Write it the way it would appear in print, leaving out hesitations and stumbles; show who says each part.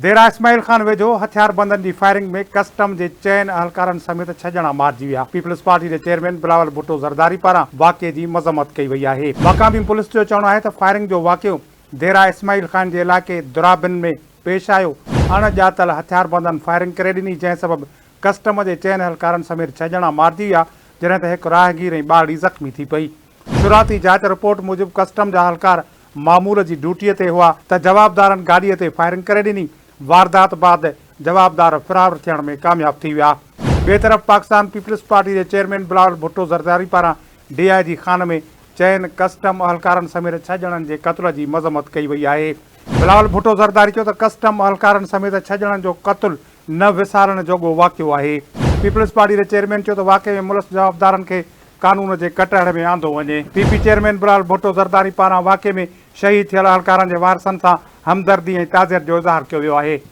Speaker 1: ديرا اسماعيل خان ويجهو هٿياربندن جي فائرنگ ۾ ڪسٽم جي چئن اهلڪارن سميت ڇهه ڄڻا مارجي ويا. پيپلز پارٽي جي چيئرمين بلاول ڀٽو زرداري پاران واقعي جي مذمت ڪئي وئي آهي. مقامي پوليس جو چوڻ آهي ته فائرنگ جو واقعو ديرا اسماعيل خان جي علائقي درابن ۾ پيش آيو، اڻ ڄاتل هٿياربندن فائرنگ ڪري ڏني جنهن سبب ڪسٽم جي چئن اهلڪارن سميت ڇهه ڄڻا مارجي ويا جڏهن ته هڪ راهگير ۽ ٻارڙي زخمي ٿي پئي. شروعاتي جاچ رپورٽ موجب ڪسٽم جا اهلڪار معمول جي ڊيوٽي تي هئا ته جوابدارن گاڏي تي فائرنگ ڪري ڏني، واردات بعد جوابدار فرار ٿيڻ ۾ ڪامياب ٿي ويا. ٻئي طرف پاڪستان پيپلز پارٽي جي چيئرمين بلاول ڀٽو زرداري پاران ڊي I جي خان ۾ چئن ڪسٽم اهلڪارن سميت ڇهه ڄڻن جي قتل جي مذمت ڪئي وئي آهي. بلاول ڀٽو زرداري چيو ته ڪسٽم اهلڪارن سميت ڇهه ڄڻن جو قتل نه وسارڻ جوڳو واقعو آهي. پيپلز پارٽي جي چيئرمين چيو ته واقعي ۾ ملوث جوابدارن کي قانون جي ڪٽهڙي ۾ آندو وڃي. P P chairman Bilawal Bhutto Zardari پاران واقعي ۾ شهيد ٿيل اهلڪارن جي وارثن سان همدردي ۽ تعزيت جو اظهار ڪيو ويو آهي.